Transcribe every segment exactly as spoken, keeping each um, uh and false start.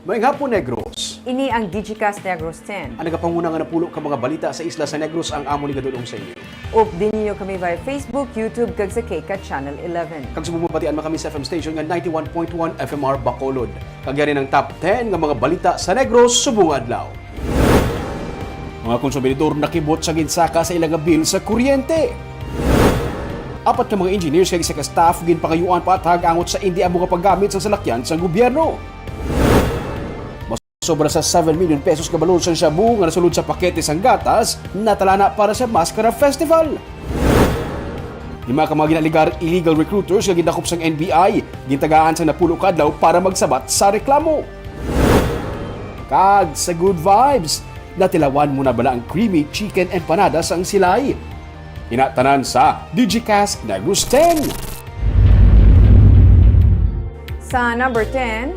Maayong hapon, Negros. Ini ang Digicast Negros ten. Ang nagapanguna nga napulo ka mga balita sa isla sa Negros ang amon igadul-ong sa inyo. Updi ninyo kami via Facebook, YouTube, kag sa K CAT Channel eleven. Kag subong mabatian man kami sa F M station nga ninety-one point one F M R Bacolod. Kag yari ang top ten nga mga balita sa Negros subong adlaw. Mga konsumidor nakibot sa ginsaka sa ila nga bill sa kuryente. Apat ka mga engineers kag isa ka staff ginpangayuan paathag angot sa indi amo nga paggamit sang salakyan sang gobyerno. Sobra sa seven million pesos nga balor sang shabu nga nasulod sa pakete sang gatas, natalana para sa Maskara Festival. Lima ka mga ginalegar illegal recruiters nga gindakop sang N B I, gintagaan sang napulo ka adlaw para magsabat sa reklamo. Kag sa good vibes, natilawan mo na bala ang creamy chicken empanada sang Silay? Ina tanan sa Digicast Negros ten. Sa number ten,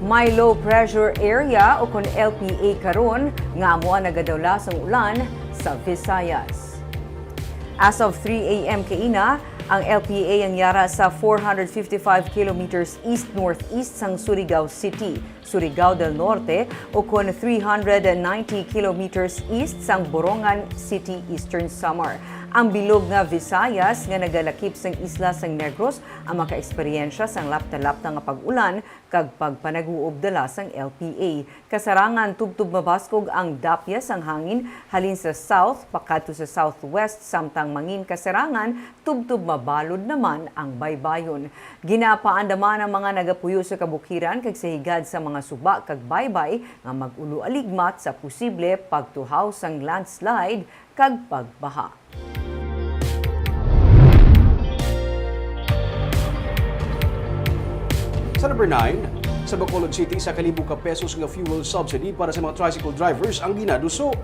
may low pressure area o kon L P A karon nga amo ang nagadawla sang ulan sa Visayas. As of three A M kaina, ang L P A ang yara sa four hundred fifty-five kilometers east-northeast sang Surigao City, Surigao del Norte, o kon three hundred ninety kilometers east sang Borongan City, Eastern Samar. Ang bilog nga Visayas nga nagalakip sang isla sang Negros ang makaeksperyensya sang lapta-lapta nga pag-ulan kag pagpanaguob dala sang L P A. Kasarangan tubtob mabaskog ang dapya sang hangin halin sa south pakadto sa southwest, samtang mangin kasarangan tubtob mabalod naman ang baybayon. Ginapaandaman ang mga nagapuyo sa kabukiran kag sa higad sa mga suba kag baybay nga mag-ulo aligmat sa posible pagtuhaw sang landslide kag pagbaha. Sa number nine, sa Bacolod City, isa ka libo ka pesos nga fuel subsidy para sa mga tricycle drivers ang ginaduso.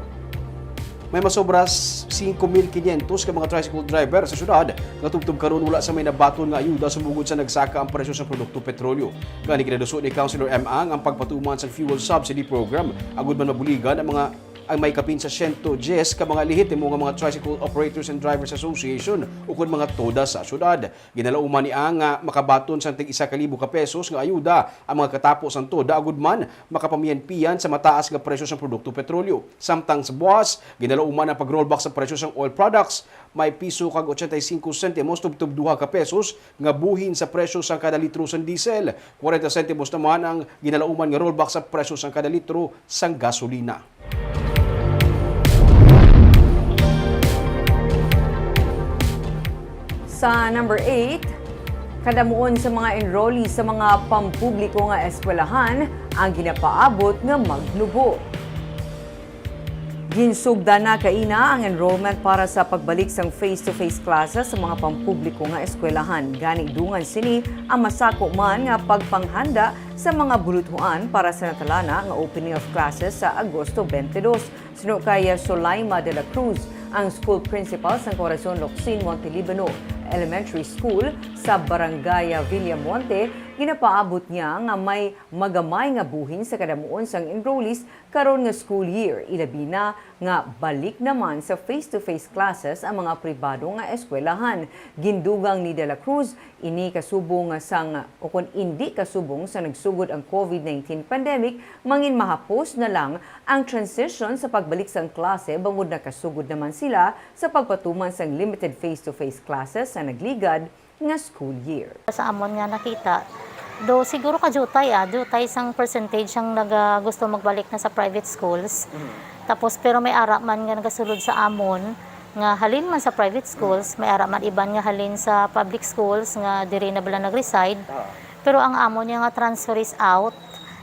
May masobra s-, singko mil kinyentos ka mga tricycle driver sa syudad nga tubtob karon wala sa may nabaton nga ayuda sumugod sa nagsaka ang presyo sa produkto petrolyo. Gani, ginaduso ni Councilor M. Ang ang pagpatuman sa fuel subsidy program agud man mabuligan ang mga ang may kapin sa siyento diyes ka mga lehitimo nga mga Tricycle Operators and Drivers Association ukon mga TODA sa syudad. Ginalauman ni Ang nga makabaton sang tig isa ka libo ka pesos nga ayuda ang mga katapo sang TODA agud man makapamiyanpiyan sa mataas nga presyo sang produkto petrolyo. Samtang sa buwas, ginalauman ang pag-rollback sa presyo sang oil products. May piso kag ochenta y cinco sentimos tubtob duha ka pesos nga buhin sa presyo sang kada litro sang diesel. Kwarenta sentimos naman ang ginalauman nga rollback sa presyo sang kada litro sang gasolina. Sa number eight, kadamuon sa mga enrollee sa mga pampubliko nga eskwelahan ang ginapaabot nga magnubo. Ginsugdan na kaina ang enrollment para sa pagbalik sang face-to-face classes sa mga pampubliko nga eskwelahan. Gani, dungan sini ang masako man nga pagpanghanda sa mga buluthoan para sa natalana nga opening of classes sa Agosto twenty-two. Suno kay Sulaima de la Cruz, ang school principal sang Corazon Locsin Montelibano Elementary School sa Barangay Villamonte, ginapaabot niya nga may magamay nga buhin sa kadamuon sang enrollees karon nga school year, ilabi na nga balik naman sa face-to-face classes ang mga pribado nga eskwelahan. Gindugang ni De La Cruz, ini kasubong sang, o kon indi kasubong sa nagsugod ang COVID nineteen pandemic, mangin mahapos na lang ang transition sa pagbalik sang klase bangod nakasugod naman sila sa pagpatuman sang limited face-to-face classes sa nagligad nga school year. Sa amon nga nakita, do siguro ka jutay, ah, jutay sang percentage ang naga-, gusto magbalik na sa private schools. Mhm. Tapos, pero may ara man nga nagasulod sa amon nga halin man sa private schools, may ara man iban nga halin sa public schools nga diri na bala nag-reside. Ah. Pero ang amon nga transfer is out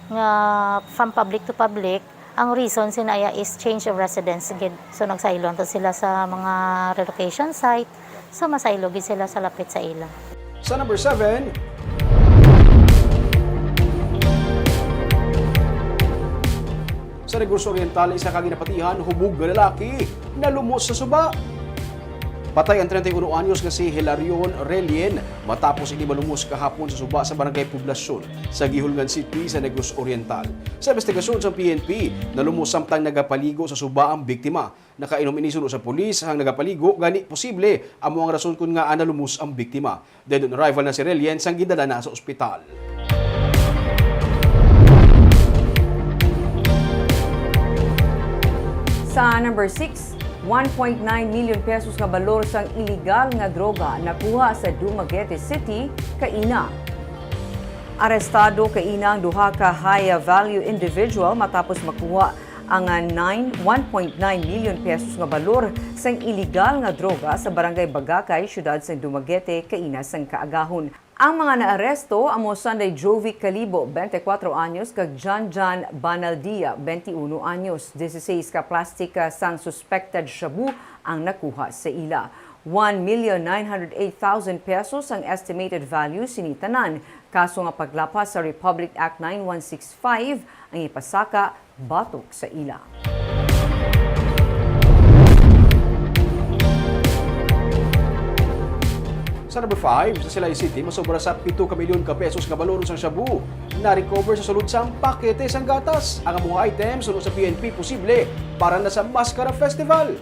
nga from public to public, ang reason sina iya is change of residence gid. So, nagsaylo to sila sa mga relocation site. So, masaylo gid sila sa lapit sa ila. Sa number seven, sa Negros Oriental, isa ka ginapatihan hubog nga lalaki nalumos sa suba. Patay ang treinta y uno anyos nga si Hilarion Relien matapos ini malumos kahapon sa suba sa Barangay Poblacion sa Guihulngan City sa Negros Oriental. Sa investigasyon sa P N P, nalumos samtang nagapaligo sa suba ang biktima. Nakainom ini suno sa pulis ang nagapaligo, gani posible amo ang rason kon ngaa nalumos ang biktima. Dead on arrival na si Relien sang gindala na sa ospital. Sa number six, one point nine million pesos nga balor sang iligal nga droga nakuha sa Dumaguete City kaina. Arestado kaina ang duha ka high value individual matapos makuha ang, ah, nine, one point nine million pesos nga balor sang iligal nga droga sa Barangay Bagakay, siyudad sang Dumaguete, kaina sang kaagahon. Ang mga naaresto amo sanday Jovi Calibo, twenty-four anyos, kag John John Banaldia, twenty-one anyos. Dieciséis ka plastic, ah, sang suspected shabu ang nakuha sa ila. One million nine hundred eight thousand pesos ang estimated value sini tanan. Kaso nga paglapas sa Republic Act nine one six five ang ipasaka batok sa ila. Sa number five, sa Silay City, masobra sa pito ka milyon ka pesos nga balor sang shabu na-recover sa sulod sang pakete sang gatas. Ang mga items, suno sa P N P, posible para na sa Mascara Festival.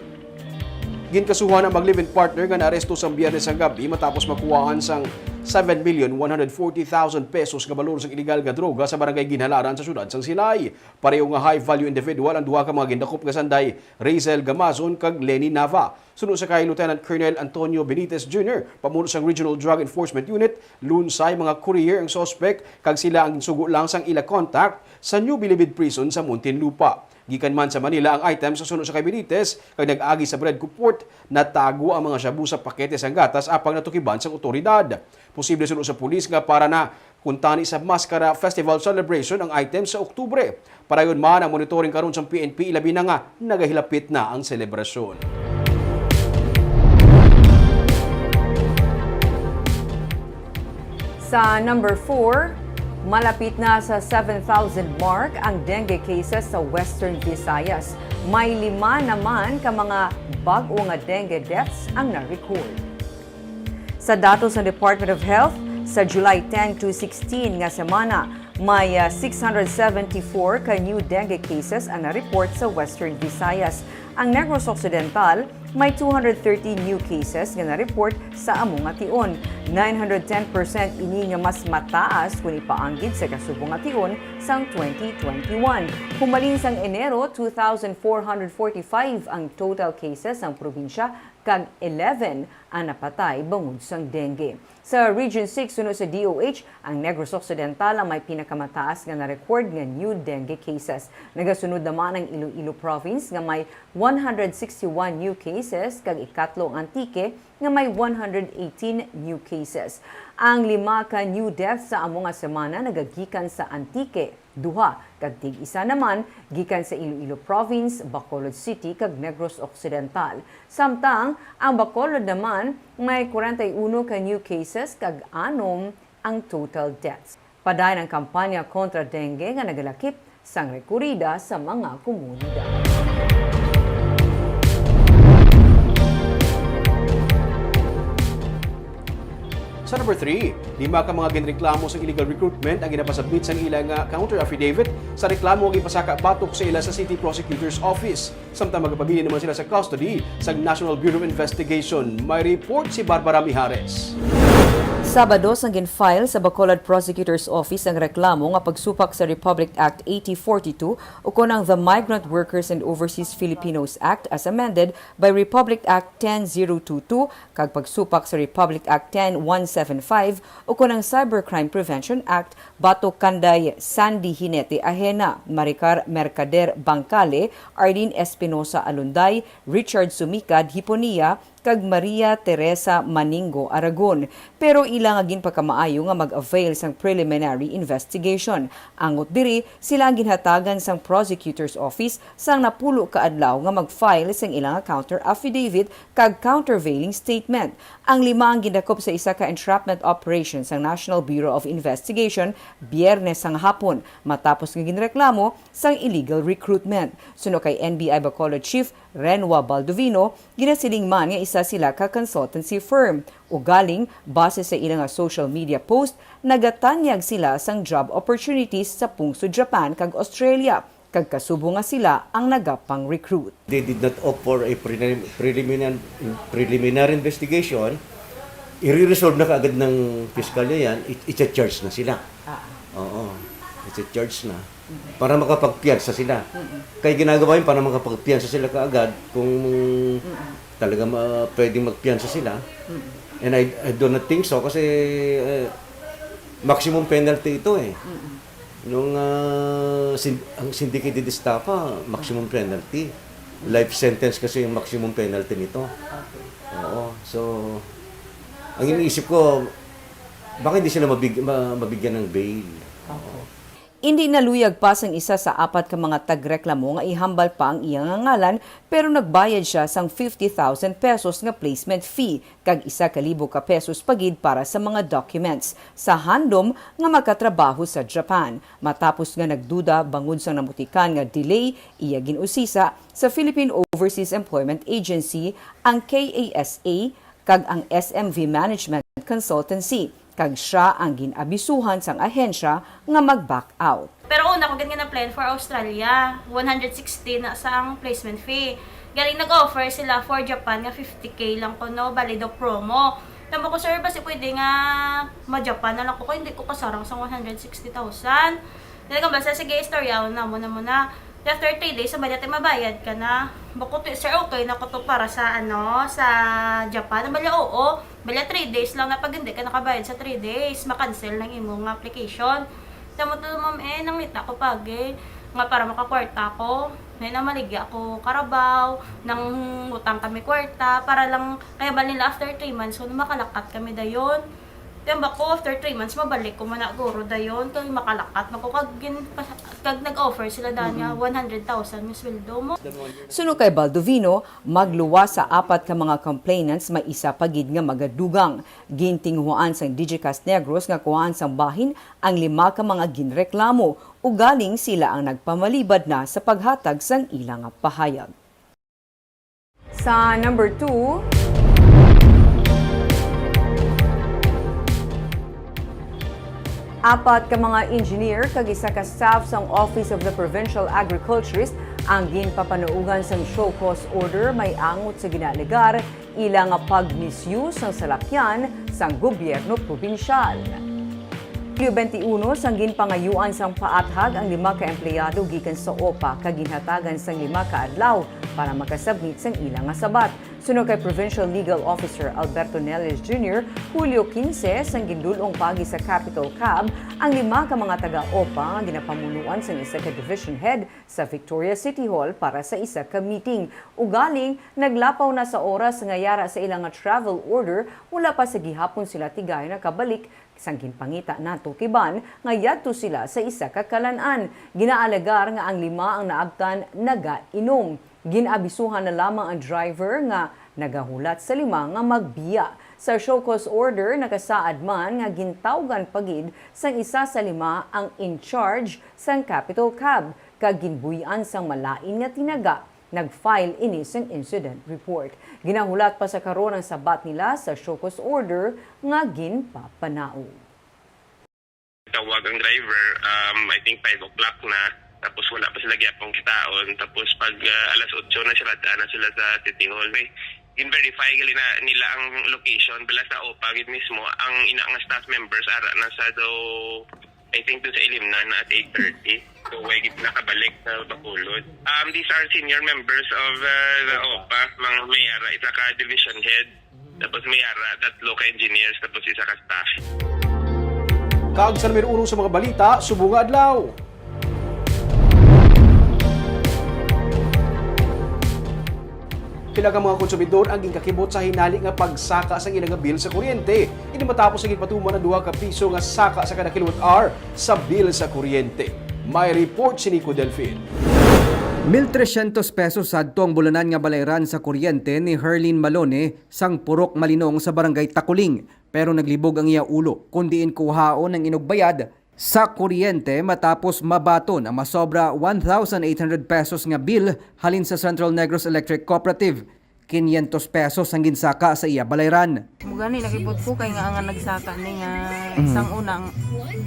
Ginkasuhan ang mag-live-in partner nga naaresto sang Biyernes sang gabi matapos makuhaan sang seven million one hundred forty thousand pesos nga balor sang iligal nga droga sa barangay Ginhalaran sa siyudad sang Silay. Pareho nga high-value individual ang duha ka mga gindakop nga sanday, Razel Gamazon kag Lenny Nava. Suno sa kay Lieutenant Colonel Antonio Benitez Junior, pamuno sang Regional Drug Enforcement Unit, lunsay mga courier ang suspek kag sila ang ginsugo lang sang ila contact sa New Bilibid Prison sa Muntinlupa. Gikan man sa Manila ang item sa suno sa kay Benitez, kag nag-agi sa Bredco Port, natago ang mga shabu sa pakete sang gatas apang natukiban sang otoridad. Posible suno sa pulis nga para na kuntani sa Mascara Festival celebration ang item sa Oktubre. Padayon man ang monitoring karon sang P N P, ilabi na nga nagahilapit na ang selebrasyon. Sa number four, malapit na sa seven thousand mark ang dengue cases sa Western Visayas. May lima naman ka mga bag-o nga dengue deaths ang na-record. Sa datos sa Department of Health, sa July ten to sixteen nga semana, may, ah, six hundred seventy-four ka new dengue cases ang na-report sa Western Visayas. Ang Negros Occidental may two hundred thirty new cases nga na-report sa amo nga tion. Nine hundred ten percent ini nga mas mataas kon ipaanggid sa kasubo nga tion sang twenty twenty-one. Humalin sang Enero, two thousand four hundred forty-five ang total cases sang probinsya, kag eleven ang napatay bangod sang dengue. Sa Region six, suno sa D O H, ang Negros Occidental ang may pinakamataas nga na-record nga new dengue cases. Nagasunod naman ang Iloilo Province nga may one hundred sixty-one new cases, kag ikatlo ang Antique nga may one hundred eighteen new cases. Ang lima ka new deaths sa amo nga semana nagagikan sa Antique, duha, kag tig-isa naman gikan sa Iloilo Province, Bacolod City, kag Negros Occidental. Samtang ang Bacolod naman may kwarenta y uno ka new cases kag anom ang total deaths. Padayon ang kampanya kontra dengue nga nagalakip sang rekurida sa mga komunidad. Sa number three, lima ka mga ginreklamo sa illegal recruitment ang ginapasubmit sang ila nga counter affidavit sa reklamo nga ginpasaka batok sa ila sa City Prosecutor's Office. Samtang magapabilin naman sila sa custody sa National Bureau of Investigation. May report si Barbara Mijares. Sabado sang gin-file sa Bacolod Prosecutor's Office ang reklamo nga pagsupak sa Republic Act eighty forty-two ukon ang The Migrant Workers and Overseas Filipinos Act as amended by Republic Act ten zero two two kag pagsupak sa Republic Act ten one seven five ukon ang Cybercrime Prevention Act batok kanday Sandy Jinete Ajena, Maricar Mercader Bangkale, Arlene Espinosa Alunday, Richard Sumikad Hiponia, kag Maria Teresa Maningo Aragon. Pero ila nga ginpakamaayo nga mag-avail sang preliminary investigation. Angot diri, sila ang ginhatagan sang prosecutor's office sang napulo ka adlaw nga mag-file sang ila nga counter affidavit kag countervailing statement. Ang lima ang gindakop sa isa ka entrapment operation sang National Bureau of Investigation Biyernes sang hapon, matapos nga ginreklamo sang illegal recruitment. Suno kay N B I Bacolod Chief Renwa Baldovino, ginasiling man nga isa sila ka consultancy firm. Ugaling, base sa ila nga social media post, nagatanyag sila sang job opportunities sa pungsod Japan kag Australia, kag kasubo nga sila ang nagapang-recruit. They did not opt for a prelim-, preliminary, preliminary investigation. I-resolve na kaagad ng piskalya yan. It, it's a charge na sila. Ah. Oo. It's a charge na. Para makapagpiyansa sila. Mm-mm. Kaya ginagawa yun para makapagpiyansa sila kaagad kung Mm-mm. talaga ma-, pwedeng magpiyansa sila. Mm-mm. And I, I do not think so kasi, eh, maximum penalty ito eh. Mm-mm. Nung, ah, sin-, ang syndicated estafa, maximum penalty. Life sentence kasi yung maximum penalty nito. Okay. Oo. So, ang iniisip ko, baka hindi sila mabig-, ma-, mabigyan ng bail. Okay. Indi naluyag pa sang isa sa apat ka mga tagreklamo nga ihambal pa ang iya nga ngalan, pero nagbayad sia sang fifty thousand pesos nga placement fee kag isa ka libo ka pesos pa gid para sa mga documents sa handom nga makatrabaho sa Japan. Matapos nga nagduda bangod sang namutikan nga delay, iya gin-usisa sa Philippine Overseas Employment Agency, ang K A S A, kag ang S M V Management Consultancy, kag sia ang gin-abisuhan sang ahensya nga mag-back out. Pero una ko gid nga na-plan for Australia, one hundred sixty na sa ang placement fee. Galing nag-offer sila for Japan nga fifty K lang ko, no, bali daw promo. Tama ko, "Sir, basi pwede nga ma-Japan na lang ko, kay hindi ko kasarang sa one hundred sixty thousand." Dali ka ba sa, "Sige, istorya na mo na muna." After three days, sabi niya, "Mabayad ka na." Bako to, "Sir, okay na ko to para sa, ano, sa Japan." Ang bala, "Oo." Bala, three days lang na, pag hindi ka nakabayad sa three days, ma-cancel ng imo nga application. Tama to, ma'am, eh, nangita ko pagi nga para makakwarta ko. May namaligya ako karabaw, nang utang kami kwarta, para lang, kaya ba nila after three months, so, makalakat kami dayon. Tembak ko, after three months, mabalik ko man na guro dayon, kay makalakat na ko, kag gin-, kag nag-offer sila daan nga Mm. one hundred thousand nga sweldo mo. Suno kay Baldovino, magluwas sa apat ka mga complainants, may isa pa gid nga magadugang. Gintinguhaan sang Digicast Negros nga kuhaan sang bahin ang lima ka mga ginreklamo, ugaling sila ang nagpamalibad na sa paghatag sang ila nga pahayag. Sa number two, apat ka mga engineer kag isa ka staff sang Office of the Provincial Agriculturist ang ginpapanaugan sang show cause order may angot sa ginaalegar ila nga pag-misuse sang salakyan sang gobyerno probinsyal. Hulyo twenty-one sang ginpangayuan sang paathag ang lima ka empleyado gikan sa OPA kag ginhatagan sang lima ka adlaw para makasubmit sang ila nga sabat. Suno kay Provincial Legal Officer Alberto Neles Junior, Hulyo quince sang gindul-ong paagi sa Capitol Cab ang lima ka mga taga-OPA nga ginapamunuan sang isa ka division head sa Victoria City Hall para sa isa ka meeting. Ugaling, naglapaw na sa oras nga yara sa ila nga travel order, wala pa sa gihapon sila tigayon nakabalik sang ginpangita nato kiban nga yadto sila sa isa ka kalan-an. Ginaalegar nga ang lima ang naabtan nagainom. Gin-abisuhan na lamang ang driver nga nagahulat sa lima nga magbiya. Sa show cause order, nakasaad man nga gintawgan pa gid sang isa sa lima ang in charge sang Capitol Cab kag ginbuy-an sang malain nga tinaga. Nag-file ini sang incident report. Ginahulat pa sa karon ang sabat nila sa show cause order nga ginpapanaog. Tawag ang driver, um, I think five o'clock na. Tapos wala pa sila gyapon kitaon. Tapos pag, ah, alas otso na sila, daan na sila sa City Hall. May gin-verify gali na nila ang location, bala sa OPA gid mismo. Ang ina nga staff members, ara na sa do, I think dun sa Ilimnan na at eight thirty. So, way gid nakabalik sa Bacolod. Um, these are senior members of, uh, the OPA. Mga may ara, isa ka division head. Tapos may ara, tatlo ka engineers, tapos isa ka staff. Kag sa numero uno sa mga balita, subong nga adlaw. Pila ka mga konsumidor ang ginkakibot sa hinali nga pagsaka sa ilang bill sa kuryente? Ini matapos ang ginpatuman ang duha ka piso nga saka sa kada kilowatt hour sa bill sa kuryente. May report si Nico Delfin. Mil trescientos pesos sadto ang bulanan nga balayran sa kuryente ni Herlin Malone sang Purok Malinong sa Barangay Taculing, pero naglibog ang iya ulo, kun diin kuhaon ang inugbayad sa kuryente matapos mabaton ang masobra one thousand eight hundred pesos nga bill halin sa Central Negros Electric Cooperative. quinientos pesos ang ginsaka sa iya balayran. Mugani nakibot ko kay nga nga nagsaka ni nga Mhm. sang unang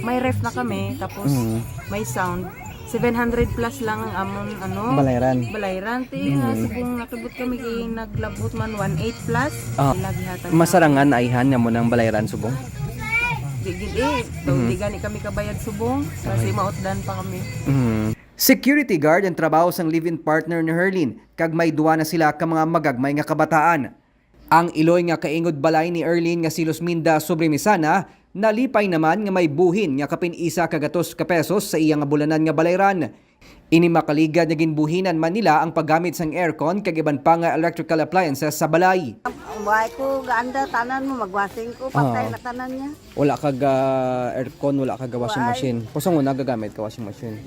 may ref na kami, tapos Mhm. may sound. Seven hundred plus lang ang amon, ano, Balayran. Balayran. Ti, nga Mhm. subong nakibot kami kay naglabot man one eight plus. Ah, Lagi hatan masarangan na ayhan nga mo nang balayran subong? Di gid eh. Daw Mhm. di gani kami kabayad subong. Kasi Ay. mautdan pa kami. Mhm. Security guard ang trabaho sang live-in partner ni Herlin, kag may duwa na sila ka mga magagmay nga kabataan. Ang iloy nga kaingod balay ni Erlin nga si Luzminda Sobremisana nalipay naman nga may buhin nga kapin isa ka gatos ka pesos sa iya nga bulanan nga balayran. Ini makaligad nga ginbuhinan man nila ang paggamit sang aircon kag iban pa nga electrical appliances sa balay. Why ko gaanda tanan mo, magwasing ko, patay Ah. na tanan niya. Wala kag, ah, aircon, wala kag washing Why? machine. Pusong una gagamit ka washing machine.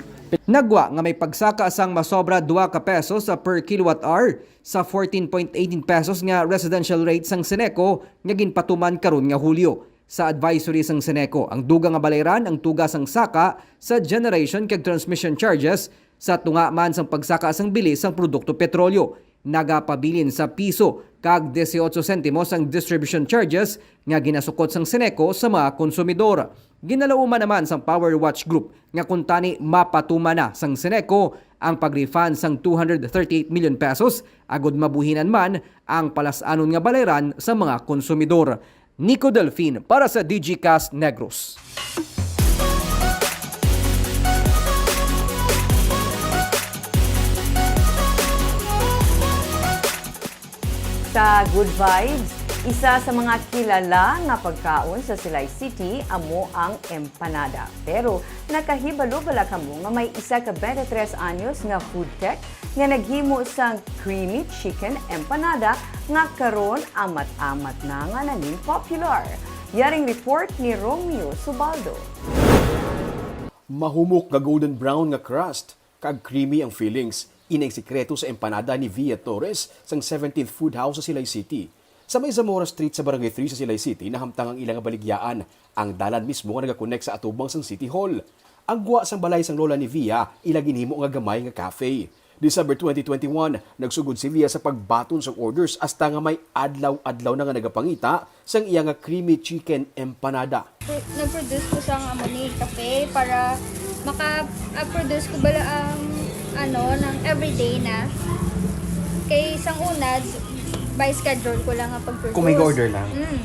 Nagwa nga may pagsaka sang masobra dua ka pesos sa per kilowatt hour sa fourteen point eighteen pesos nga residential rate sang Seneco nga ginpatuman karon nga Hulyo. Sa advisory sang Seneco, ang dugang nga balayran ang tuga sang saka sa generation kag transmission charges sa tunga man sang pagsaka sang bili sang produkto petrolyo. Nagapabilin sa piso kag dieciocho sentimos ang distribution charges nga ginasukot sang Seneco sa mga konsumidor. Ginalauman naman sang Power Watch Group nga kuntani mapatuman na sang Seneco ang pag-refund sang two hundred thirty-eight million pesos agod mabuhinan man ang palas-anon nga balayran sa mga konsumidor. Nico Delfin para sa Digicast Negros. Sa Good Vibes, isa sa mga kilala nga pagkaon sa Silay City amo ang empanada. Pero nakahibalo bala kamo nga may isa ka twenty-three anyos nga food tech nga naghimo sang creamy chicken empanada nga karon amat-amat na nga nangin popular? Yaring report ni Romeo Subaldo. Mahumok nga golden brown nga crust kag creamy ang fillings. Ini ang sikreto sa empanada ni Via Torres sang seventeenth Food House sa Silay City. Sa may Zamora Street sa Barangay three sa Silay City, nahamtang ang ila nga baligyaan, ang dalan mismo nga nagakonek sa atubang sang City Hall. Ang gwa sang balay sang lola ni Via, ila ginhimo nga gamay nga cafe. December twenty twenty-one, nagsugod si Via sa pagbaton sang orders hasta nga may adlaw-adlaw na nga nagapangita sang iya nga creamy chicken empanada. Pro-, nag-produce ko sa nga amo ni cafe para maka-, ah, produce ko bala ang, ano, ng everyday na. Kay sang una, by schedule ko lang ang pag-produce. Kung may order lang? Mm.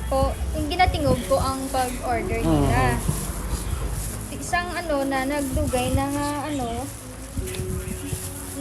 O, kung ginatingog ko ang pag-order nila. Mhm. Isang, ano, na nagdugay na nga, ano,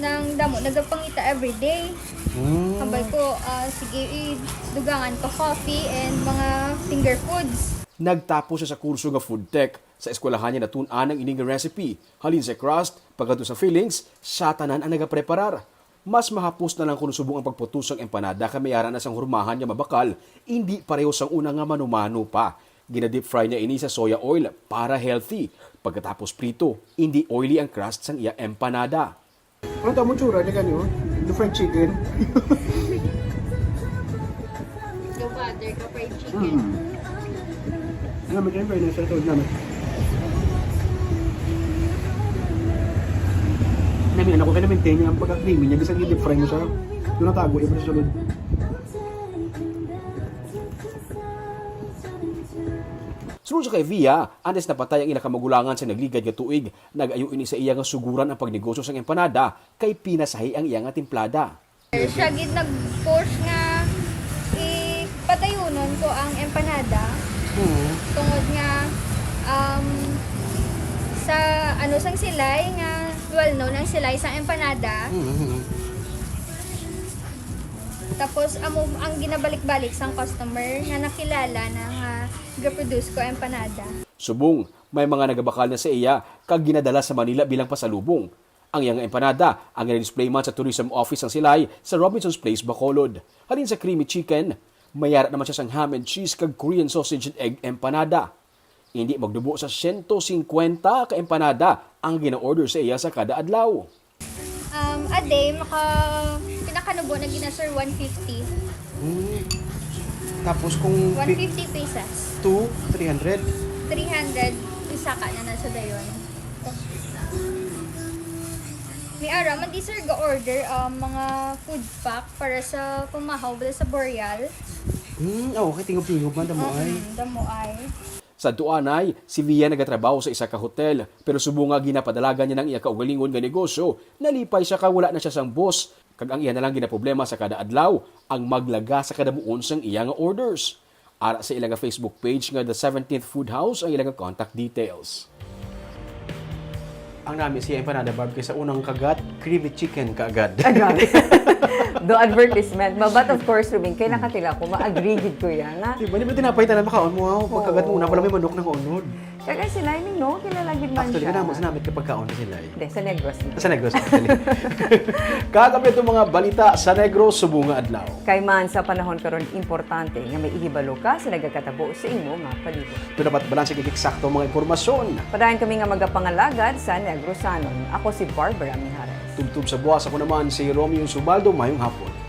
nang damo, nagapangita everyday. Mm. Hambal ko, ah, sige, i-, dugangan ko coffee and mga finger foods. Nagtapos siya sa kurso nga food tech. Sa eskwelahan niya natun-an ang ining recipe. Halin sa crust, pagkadto sa fillings, siya tanan ang nagapreparar. Mas mahapos na lang kon subong ang pagputos sang empanada kay may ara na sang hurmahan nga mabakal, indi pareho sang una nga mano-mano pa. Gina-deep fry niya ini sa soya oil para healthy. Pagkatapos prito, indi oily ang crust sang iya empanada. Ano tamo tsura ni kani, oh? The fried chicken. Daw butter ka fried chicken. Mm. Ano, may kayo, fried na sa ito, naman. Namin, ano ko, kaya na-maintain niya ang pagka-creamy niya, kasi i-deep fry mo siya. Doon natago, iba sa sulod. Sunod sa kay Via, antes napatay ang ila kamagulangan sa nagligad nga tuig, nag-ayo ini sa iya nga suguran ang pagnegosyo sang empanada kay pinasahi ang iya nga timplada. Siya gid nag-push nga ipadayonon ko ang empanada. Mm. Tungod nga, um, sa, ano, sang Silay nga well known ang Silay sang empanada. Mm. Tapos amo ang ginabalik-balik sang customer nga nakilala na nga ga-produce ko empanada. Subong, may mga nagabakal na sa iya kag ginadala sa Manila bilang pasalubong. Ang iya nga empanada ang gina-display man sa tourism office sang Silay sa Robinson's Place, Bacolod. Halin sa creamy chicken, may ara naman siya sang ham and cheese kag Korean sausage and egg empanada. Indi magdubo sa siyento singkwenta ka empanada ang gina-order sa iya sa kada adlaw. Um, a day, maka-, pinakanubo na gina, sir, one fifty. Hmm. Tapos kung pi-, one fifty pesos. Two, three hundred? Three hundred, isa ka na na sa dayon. May ara man di, sir, ga-order ang mga food pack para sa pamahaw bala sa Boreal. Hmm, oh, okay, tingog-tingog man, damo ay. Mm, damo ay. Sa tuanay, si Via nagatrabaho sa isa ka hotel, pero subong nga ginapadalagan niya ang iya kaugalingon nga negosyo, nalipay siya kay wala na siya sang boss, kag ang iya na lang ginaproblema sa kada adlaw, ang maglaga sa kadamuon sang iya nga orders. Ara sa ila nga Facebook page nga The Seventeenth Food House ang ila nga contact details. Ang nami siya empanada, Barb, kay sa unang kagat, creamy chicken kaagad. Agad. Do advertisement. Ma-, but of course, Ruben, kay nakatila ko, ma-agree gid ko yan. Nga, Di ba? Di ba tinapay tanan makaon mo? Oh? Pagkagat mo, una pala may manok na kaunod. Kaya si Laiming, no? Kilala gid man Actually, siya. Kanamo, sinamit ka pagkaon na sila eh. Hindi, sa Negros na. Sa Negros, actually. Kag ang mga balita sa Negros subong nga adlaw. Kay man sa panahon karon, importante nga may ihibalo ka sa nagakatabo sa imo nga palibot. Ito dapat balanse kag eksakto ang mga impormasyon. Padayon kami nga magapangalagad sa Negrosanon. Ako si Barbara Mijares. Tubtob sa buwas, ako naman si Romeo Subaldo. Mayong hapon.